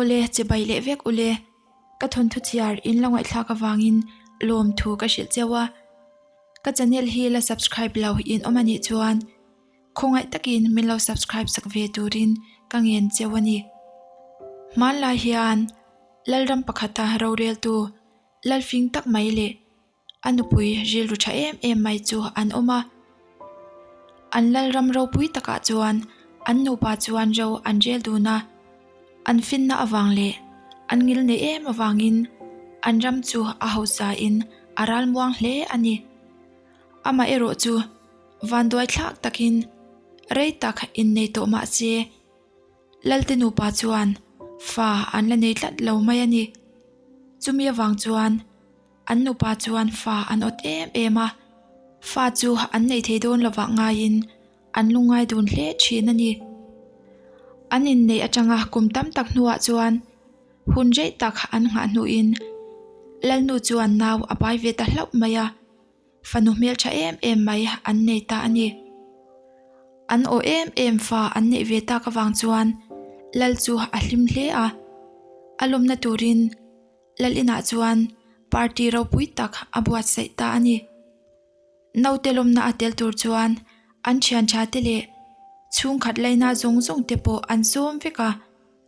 Awle, chibai leh vek ule. Ka thawnthu chhiar in lo ngaihthlak avangin lawmthu ka hrilh cheu a. Ka channel hi la subscribe lo in awm anih chuan khawngaih takin min lo subscribe sak ve turin ka ngen cheu a ni. Hmanlai hian Lalram pakhata roreltu Lalfing tak mai leh A nupui rilru tha em em mai chu an awm a. An lalram ropui takah chuan an nupa chuan ro an rel dun a. An finna avang leh an ngil nei em avangin an ram chu a hausa in a ralmuang hle a ni. Amah erawh chu vanduai thlak takin rei tak innei tawh mah se Lalte nupa chuan fa an la nei tlat lo mai a ni. Chumi avang chuan An nupa chuan fa an awt em em a, fa chu an nei thei dawn lovah ngaiin an lungngai dun hle thin a ni. An inneih atanga kum tam tak hnuah chuan hun rei tak an nghah hnuin Lalnu chuan nau a pai ve ta hlauh mai a, fanu hmeltha em em mai an nei ta a ni. An aw em em fa an neih ve tak avang chuan Lal chu a hlim hle a, a lawmna turin Lal inah chuan party ropui tak a buatsaih ta a ni. Naute lawmna a tel tur chuan an thian tha te leh chhungkhat laina zawng zawng te pawh an sawm vek a,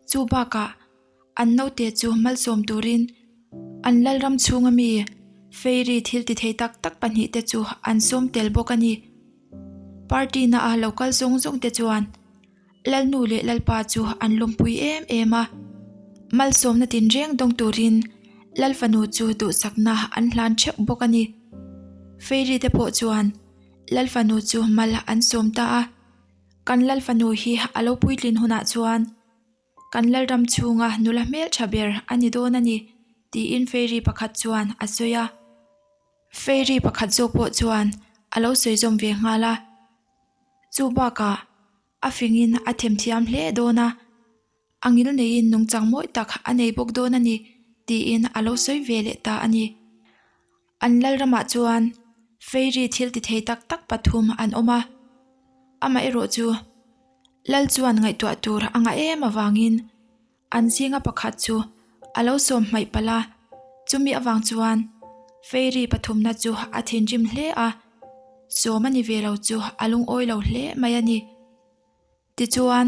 chu bakah an naute chu malsawm turin an lalram chhunga mi fairy thil ti thei tak tak pahnih te chu an sawm tel bawk a ni. Party na a lo kal zawng zawng te chuan Lalnu leh Lalpa chu an lawmpui em em a, malsawmna tinreng dawng turin Lalfanu chu duhsakna an hlan theuh bawk a ni. Fairy te pawh chuan Lalfanu chu mal an sawm ta a, Kan Lalfanu hi a lo puitlin hunah chuan kan Lalram chhunga nula hmeltha ber a ni dawn a ni, tiin Fairy pakhat chuan a sawi a. Fairy pakhat zawk pawh chuan a lo sawi zawm ve nghal a. Chu bakah a fingin a themthiam hle dawn a, a ngil neiin nungchang mawi tak a nei bawk dawn a ni tiin a lo sawi ve leh ta a ni. An lalramah chuan Fairy thil ti thei tak tak pathum an awm a, amaherawh chu lal chuan ngaihtuah tur a ngah em avangin An zinga pakhat chu a lo sawm hmaih palh a, chumi avang chuan Fairy pathumna chu a thinrim hle a, sawm a ni ve lo chu a lungawi lo hle mai a ni. Tichuan,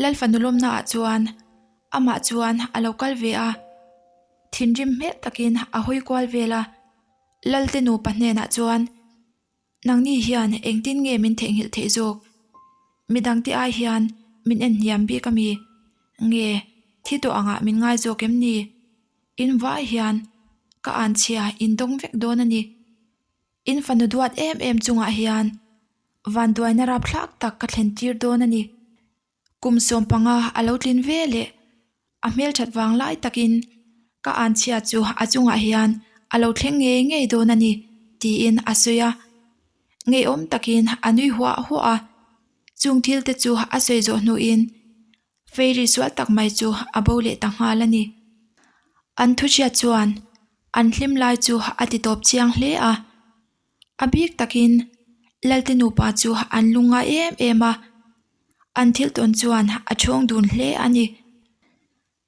Lalfanu lawmnaah chuan amah chuan a lo kal ve a, thinrim hmel takin a hawi kual vel a, Lalte nupa hnenah chuan, Nangni hian engtin nge min theihnghilh theih zawk? Midangte ai hian min en hniam bik a mi? Nge, thi tawh angah min ngai zawk em ni? In vai hian ka anchhia in dawng vek dawn a ni. In fanu duat em em chungah hian vanduaina rapthlak tak ka thlen tir dawn a ni. Kum 15 a lo tlin ve leh a hmelthat vang lai takin ka anchhia chu a chungah hian a lo thleng ngei ngei dawn a ni tiin a sawi a. Ngeiawm takin a nui huah huah a, chung thil te chu a sawi zawh hnuin fairy sual tak mai chu a bo leh ta nghal a ni. An thuhriat chuan an hlim lai chu a ti tawp chiang hle a. A bik takin Lalte nupa chu an lungngai em em a, an thil tawn chuan a chhawng dun hle a ni.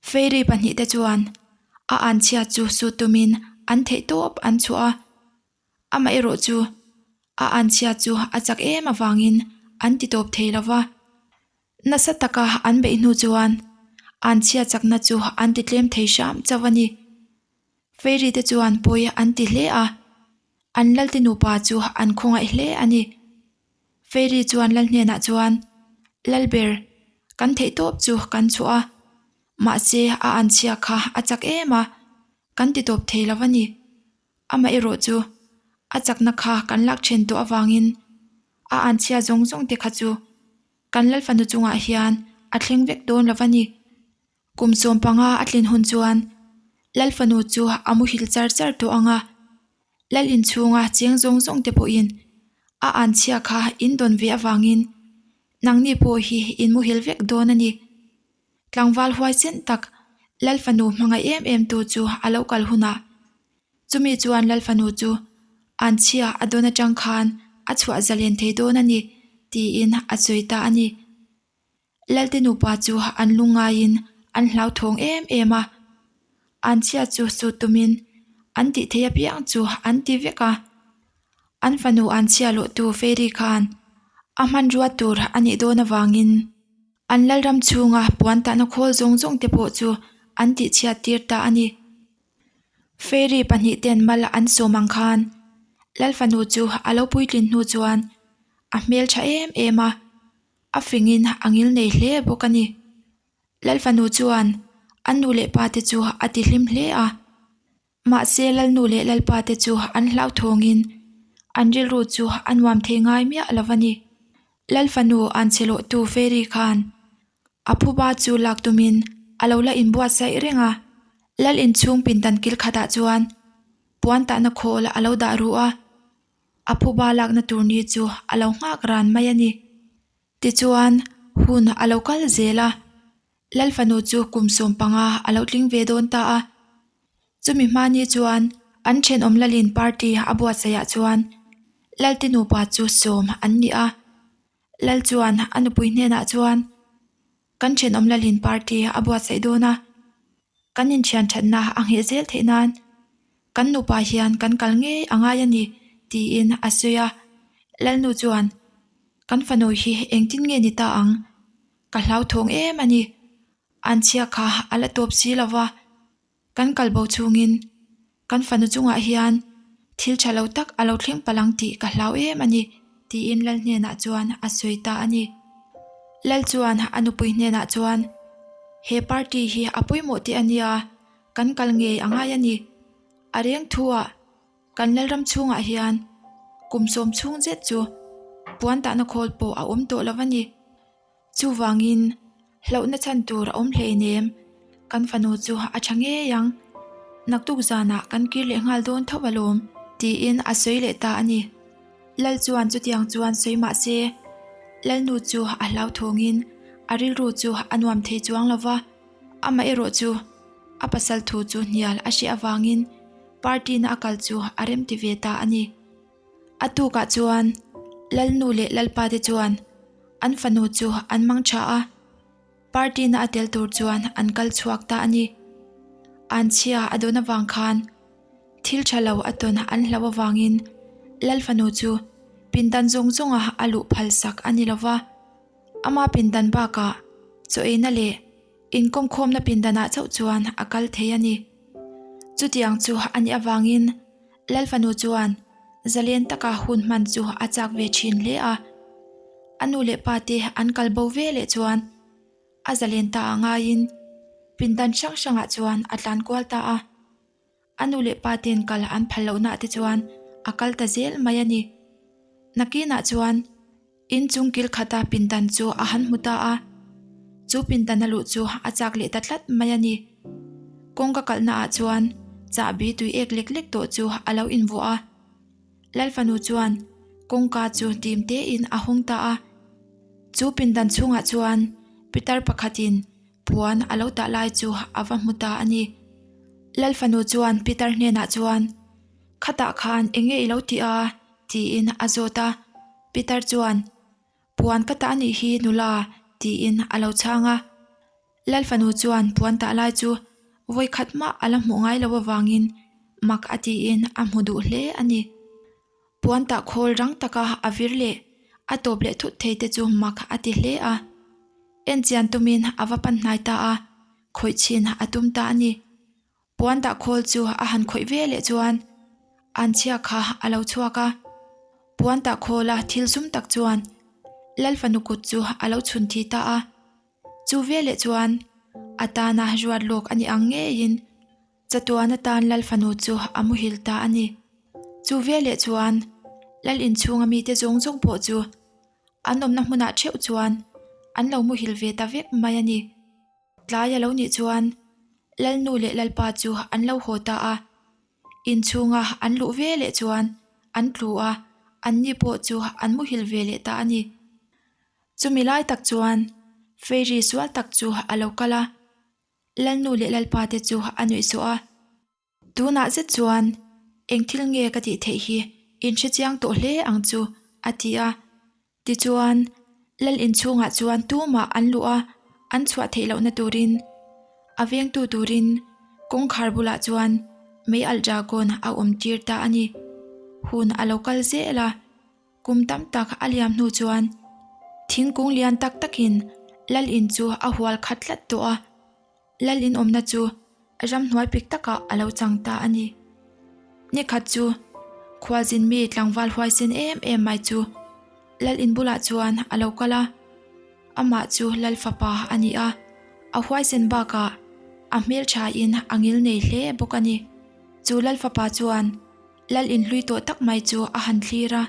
Fairy pahnihte chuan a anchhia chu sut tumin an theih tawp an chhuah a, amaherawh chu a anchhia chu a chak em avangin an ti tawp thei lo va. Nasa taka an beih hnu chuan anchhia chakna chu an ti tlem thei hram chauh a ni. Fairy te chuan pawi an ti hle a, an Lalte nupa chu an khawngaih hle a ni. Fairy chuan Lal hnenah chuan, Lalber, kan theih tawp chu kan chhuah a, mahse a anchhia kha a chak em a, kan ti tawp thei lo a ni. Amaherawh chu a chakna kha kan lak then tawh avangin a anchhia zawng zawng te kha chu kan Lalfanu chungah hian a thleng vek dawn lo a ni. Kum 15 a tlin hun chuan Lalfanu chu a muhil char char tawh ang a, Lal inchhunga cheng zawng zawng te pawhin a anchhia kha in dawn ve avangin nangni pawh hi in muhil vek dawn a ni. Tlangval huaisen tak Lalfanu hmangaih em em tu chu a lo kal hunah chumi chuan Lalfanu chu anchhia a dawn atang khan a chhuah zalen thei dawn a ni tiin a sawi ta a ni. Lalte nupa chu an lungngaiin an hlauthawng em em a. An chhia chu sut tumin an tih theih apiang chu an ti vek a. An fanu an chhia lawhtu Fairy khan a hmanrua tur a nih dawn avangin an lalram chhunga puan tahna khawl zawng zawng te pawh chu an tihchhiat tir ta a ni. Fairy pahnihten mal an sawm ang khan Lalfanu chu a lo puitlin hnu chuan a hmeltha em em a, a fingin a ngil nei hle bawk a ni. Lalfanu chuan a nu leh pa te chu a ti hlim hle a. Mahse Lalnu leh Lalpa te chu an hlauthawngin an rilru chu a nuam thei ngai miah lo a ni. Lalfanu an che lawhtu Fairy khan a phuba chu lak tumin a lo la inbuatsaih reng a. Lal inchhung pindan kil khatah chuan puan tahna khawl a lo dah ruh a, a phuba lakna tur ni chu a lo nghak ran mai a ni. Tichuan, hun a lo kal zel a, Lalfanu chu kum 15 a lo tling ve dawn ta a. Chumi hmani chuan an thenawm Lalin party a buatsaihah chuan Lalte nupa chu sawm an ni a. Lal chuan a nupui hnenah chuan, Kan thenawm Lalin party a buatsaih dawn a, kan inthian thatna a ngheh zel theih nan kan nupa hian kan kal ngei a ngai a ni, tiin a sawi a. Lalnu chuan, Kan fanu hi engtin nge ni ta ang? Ka hlauthawng em a ni. An chhia kha a la tawp si lo va, kan kal bo chhungin kan fanu chungah hian thil tha lo tak a lo thleng palh ang tih ka hlau em a ni, tiin Lal hnenah chuan a sawi ta a ni. Lal chuan a nupui hnenah chuan, He party hi a pawimawh teh a nia, kan kal ngei a ngai a ni. A reng thuah Kan Lalram chhungah hian kum sawm chhung zet chu puan tahna khawl pawh a awm tawh lo a ni. Chuvangin hlauhna chhan tur a awm hleinem, kan fanu chu a tha ngei ang. Naktuk zanah kan kir leh nghal dawn tho alawm, tiin a sawi leh ta a ni. Lal chuan chutiang chuan sawi mah se, Lalnu chu a hlauthawngin a rilru chu a nuam thei chuang lo va, amaherawh chu a pasal thu chu hnial a hriah avangin party na a kal chu a rem ti ve ta a ni. A tukah chuan Lalnu leh Lalpa te chuan an fanu chu an mang tha a, party na a tel tur chuan an kal chhuak ta a ni. An chhia a dawn avang khan thil tha lo a tawn an hlauh avangin Lal fanu chu pindan zawng zawnga a luh phal sak a ni lova, ama pindan bakah chaw eina leh Inkawmkhawmna pindanah chauh chuan a kal thei a ni. Chutiang chu a nih avangin Lalfanu chuan zalen taka hun hman chu a chak ve thin hle a. A nu leh pa te an kal bo ve leh chuan a zalen ta a ngaiin pindan hrang hrangah chuan a tlan kual ta a. A nu leh pa ten kal an phal lohna te chuan a kal ta zel mai a ni. Nakinah chuan inchung kil khata pindan chu a han hmu ta a, chu pindan a luh chu a chak leh ta tlat mai a ni. Kawngka kalhna ah chuan chahbi tui ek lek lek tawh chu a lo invuah a. Lalfanu chuan kawngka chu dim tein a hawng ta a. Chu pindan chhungah chuan pitar pakhatin Puan a lo tah lai chu a va hmu ta a ni. Lal fanu chuan Peter hnenah chuan, Khatah khan eng nge i lo tih a? tiin a zawt a. Peter chuan, Puan ka tah anih hi nula, tiin a lo chhang a. Lal fanu chuan puan tah lai chu vawikhat mah a la hmuh ngai lo avangin mak a tiin a hmu duh hle a ni. Puan tah khawl rang taka a vir leh a tawp leh thut thei te chu mak a ti hle a. En chian tumin a va pan hnai ta a, khawih chhin a tum ta a ni. Puan tah khawl chu a han khawih ve leh chuan an chhia kha a lo chhuak a. Puan tah khawla thil zum tak chuan Lal fanu kut chu a lo chhun thi ta a. Chu veleh chuan a tana ruat lawk a ni ang ngeiin Chatuan atan Lal fanu chu a muhil ta a ni. Chu veleh chuan Lal inchhunga mite zawng zawng pawh chu an awmna hmunah theuh chuan an lo muhil ve ta vek mai a ni. Tlai a lo nih chuan Lal nu leh Lalpa chu an lo haw ta a. Inchhunga an luh veleh chuan an tlu a, anni pawh chu an muhil ve leh ta a ni. Chumi lai tak chuan Fairy sual tak chu a lo kal a. Lalnu leh Lalpa te chu a nuih sawh a. Tunah zet chuan eng thil nge ka tih theih hi in hre chiang tawh hle ang chu, a ti a. Tichuan, Lal inchhungah chuan tumah an luh a, an chhuah theih lohna turin. A vengtu turin kawngkhar bulah chuan mei alh dragon a awm tir ta a ni. Hun a lo kal zel a, kum tam tak a liam hnu chuan thingkung lian tak takin lal in chu a hual khat tlat tawh a. Lal in awmna chu ramhnuai pik takah a lo chang ta a ni. Nikhat chu khualzin mi tlangval huaisen em em mai chu lal in bulah chuan a lo kal a. Amah chu lal fapa a ni a, a huaisen bakah a hmelthain a ngil nei hle bawk a ni. Chu lal fapa chuan lal in hlui tawh tak mai chu a han thlir a,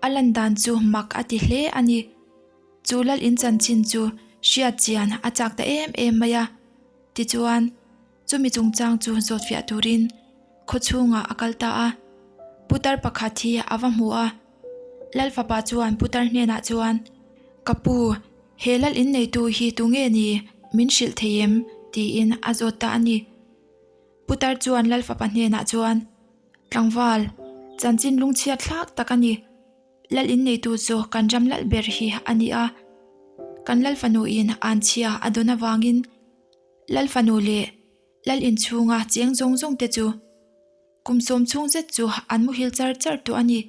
a lan dan chu mak a ti hle a ni. Chu lal in chanchin chu hriat chian a chak ta em em mai a, tichuan chumi chungchang chu zawtfiah turin khaw chhungah a kal ta a. Putar pakhat hi a va hmu a, Lal fapa chuan putar hnenah chuan, Ka pu, he lal in neitu hi tunge ni min hrilh thei em? tiin a zawt ta a ni. Putar chuan lal fapa hnenah chuan, Tlangval, chanchin lungchhiat thlak tak a ni. Lal in neitu chu kan ram lal ber hi a ni a, kan lal fanu in an chhia a dawn avangin lal fanu leh lal in chhunga cheng zawng zawng te chu kum sawm chhung zet chu an muhil char char tawh a ni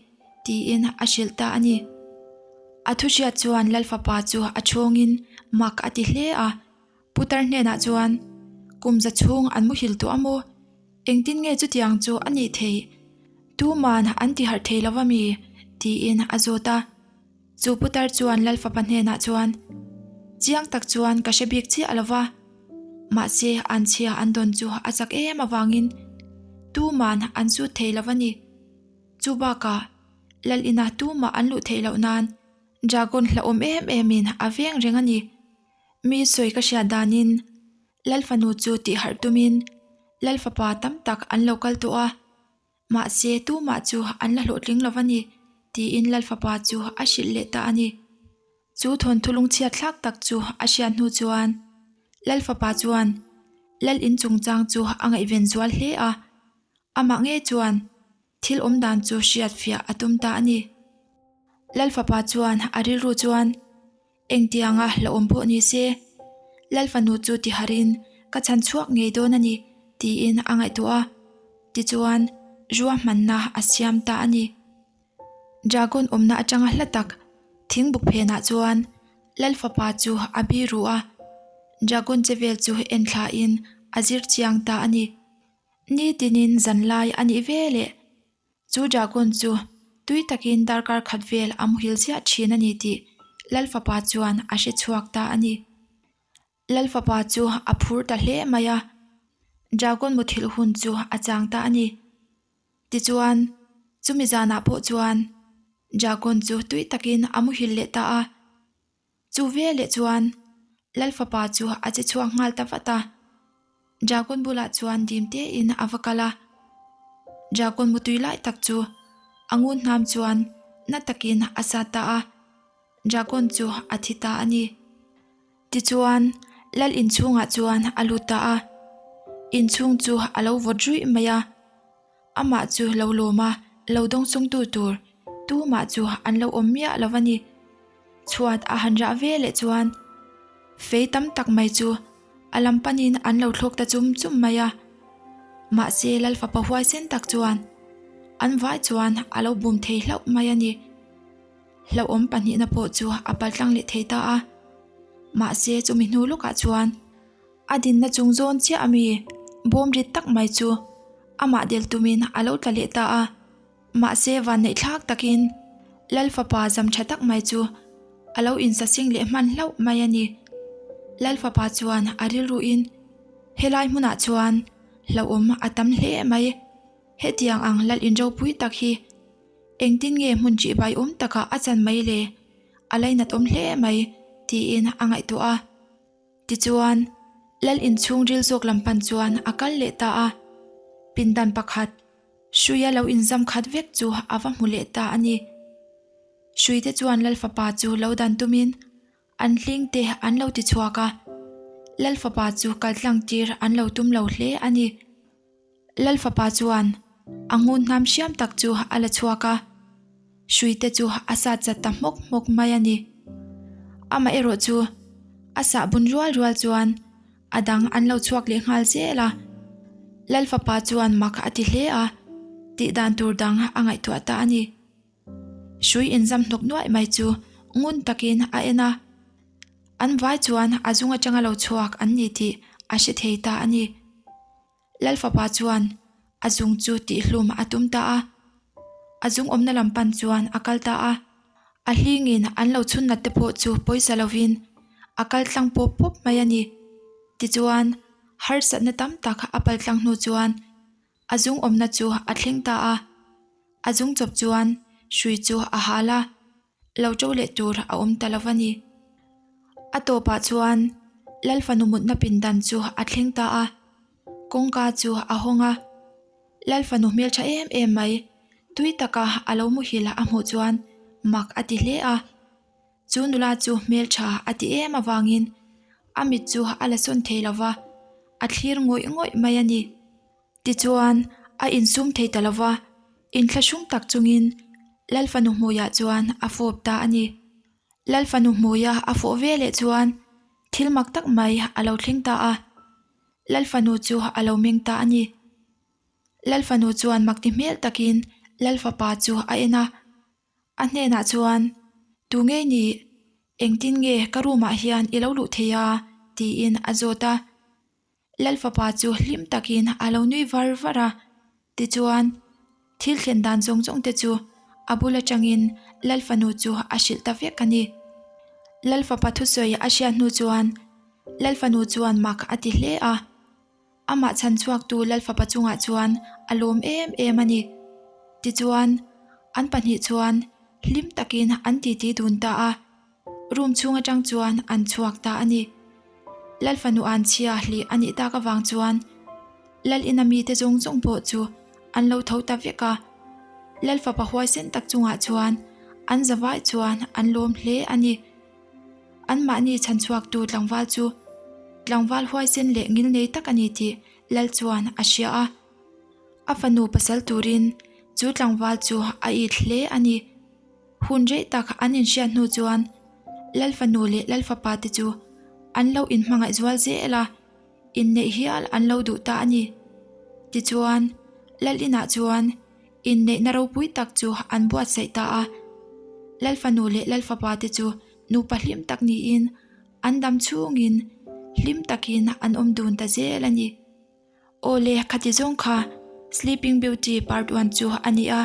tiin a hrilh ta a ni. A thu hriat chuan lal fapa chu a chhawngin mak a ti hle a. Putar hnenah chuan, Kum za chhung an muhil tawh a maw? Engtin nge chutiang chu a nih theih? Tuman an ti harh thei lo va mi? tiin a zawt a. Chu putar chuan Lal fapa hnenah chuan, Chiang tak chuan ka hre bik chiah lo va. Mahse an chhia an dawn chu a chak em avangin tuman an sut thei lo va ni. Chu bakah Lal inah tumah an luh theih loh nan Dragon hlauhawm em emin a veng reng a ni. Mi sawi ka hriat danin Lal fanu chu tih harh tumin Lal fapa tam tak an lo kal tawh a, mahse tumah chu an la hlawhtling lo va ni tiin Lal fapa chu a hrilh leh ta a ni. Chu thawnthu lungchhiat thlak tak chu a hriat hnu chuan Lal fapa chuan Lal in chungchang chu a ngaihven zual hle a, amah ngei chuan Thil awm dan chu hriat fiah a tum ta a ni. Lal fapa chuan a rilru chuan, Engtianga hlauhawm pawh ni se, Lal fanu chu tiharin ka chhan chhuak ngei dawn a ni, tiin a ngaihtuah a. Tichuan, ruahmanna a siam ta a ni. Dragon awmna atanga hla tak thingbuk phenah chuan Lal fapa chu a biru a, Dragon che vel chu en thlain a zir chiang ta a ni. Ni tinin zan lai a nih ve leh chu dragon chu tui takin darkar khat vel a muhil chiah thin a ni tih Lal fapa chuan a hre chhuak ta a ni. Lal fapa chu a phur ta hle mai a, dragon muthilh hun chu a chang ta a ni. Tichuan, chumi zanah pawh chuan dragon chu tui takin a muhil leh ta a. Chu veleh chuan Lal fapa chu a che chhuak nghal ta vat a, Dragon bulah chuan dim tein a va kal a. Dragon mutui lai tak chu a ngun hnam chuan na takin a sat ta a, Dragon chu a thi ta a ni. Tichuan Lal inchhungah chuan a lut ta a, inchhung chu a lo vawt ruih mai a. Amah chu lo lawm a, lo dawng chungtu tur tumah chu an lo awm miah lo a ni. Chhuat a han rah ve leh chuan fei tam tak mai chu a lam panin an lo thlawk ta chum chum mai a. Mahse Lal fapa huaisen tak chuan an vai chuan a lo bum thei hlauh mai a ni. Hlauhawm pahnihna pawh chu a paltlang leh thei ta a. Mahse chumi hnu lawkah chuan. A dinna chung zawn chiah a mi bawm rit tak mai chu amah del tumin a lo tla leh ta a. Mahse vanneih thlak takin Lal fapa zam tha tak mai chu a lo insasing leh hman hlauh mai a ni. Lal fapa chuan a rilruin helai hmunah chuan hlauhawm a tam hle mai. Hetiang ang Lal inropui tak hi engtin nge hmun ṭihbai awm takah a chan mai le? A lainat awm hle mai tiin a ngaihtuah a. Tichuan, Lal inchhungril zawk lam pan chuan a kal leh ta a, pindan pakhat, hruia lo inzam khat vek chu a va hmu leh ta a ni. Hruite chuan Lal fapa chu lo dan tumin an hling te an lo ti chhuak a, Lal fapa chu kaltlang tir an lo tum lo hle a ni. Lal fapa chuan a ngun hnam hriam tak chu a la chhuak a, hrui te chu a sat chat ta hmawk hmawk mai a ni. Amaherawh chu a sah bun rual rual chuan. A dang an lo chhuak leh nghal zel a. Lal fapa chuan mak a ti hle a, tih dan tur dang a ngaihtuah ta a ni. Hrui inzam hnawk nuaih mai chu ngun takin a en a. An vai chuan a zung atanga lo chhuak an ni tih a hre thei ta a ni. Lal fapa chuan a zung chu tihhlum a tum ta a. A zung awmna lam pan chuan a kal ta a. A hlingin an lo chhun nat te pawh chu pawisa lovin a kal tlang pawp pawp mai a ni. Tichuan, harsatna tam tak a pal tlang hnu chuan a zung awmna chu a thleng ta a. A zung chawp chuan hrui chu a hal a. Lo to leh tur a awm ta lo va ni. A tawpah chuan Lal fanu mutna pindan chu a thleng ta a, kawngka chu a hawng a. Lal fanu hmeltha em em mai, tui taka a lo muhil a hmuh chuan mak a ti hle a. Chu nula chu hmeltha a ti em avangin a mit chu a la sawn thei lo va, a thlir ngawih ngawih mai a ni. Tichuan, a insum thei ta lo va, inthlahrung tak chungin Lal fanu hmuiah chuan a fawp ta a ni. Lal fanu hmuia a fawh ve leh chuan thil mak tak mai a lo thleng ta a, Lal fanu chu a lo meng ta a ni. Lal fanu chuan mak ti hmel takin Lal fapa chu a en a, a hnenah chuan, Tu ngei ni, engtin nge ka room ah hian i lo luh thei a? tiin a zawt a. Lal fapa chu hlim takin a lo nui var var a, tichuan thil thlen dan zawng zawng te chu a bul atangin Lal fanu chu a hrilh ta vek a ni. Lal fapa thusawi a hriat hnu chuan Lal fanu chuan mak a ti hle a, amah chhan chhuaktu Lal fapa chungah chuan a lawm em em a ni. Tichuan an pahnih chuan hlim takin an titi dun ta a. Room chhung atang chuan an chhuak ta a ni. Lal fanu an chhia hlih a nih tak avang chuan Lal ina mite zawng zawng pawh chu an lo tho ta vek a. Lal fapa huaisen tak chungah chuan an zavai chuan an lawm hle a ni. Anmahni chhan chhuaktu tlangval chu tlangval huaisen leh ngilnei tak a ni tih Lal chuan a hria a. A fanu pasal turin chu tlangval chu a it hle a ni. Hun rei tak an inhriat hnu chuan Lal fanu leh Lal fapa te chu an lo inhmangaih zual zel a, inneih hial an lo duh ta a ni. Tichuan, Lal inah chuan inneihna ropui tak chu an buatsaih ta a. Lal fanu leh Lal fapa te chu nupa hlim tak niin an dam chhungin hlim takin an awm dun ta zel a ni. Aw le, khati zawng kha Sleeping Beauty part one chu a ni a,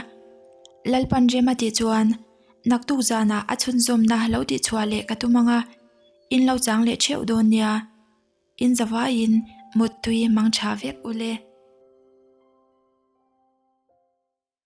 Lalpan rem a tih chuan naktuk zanah a chhunzawmna lo tihchhuah leh ka tum ang a, in lo chang leh theuh dawn nia. In zavaiin muttui mang tha vek u le.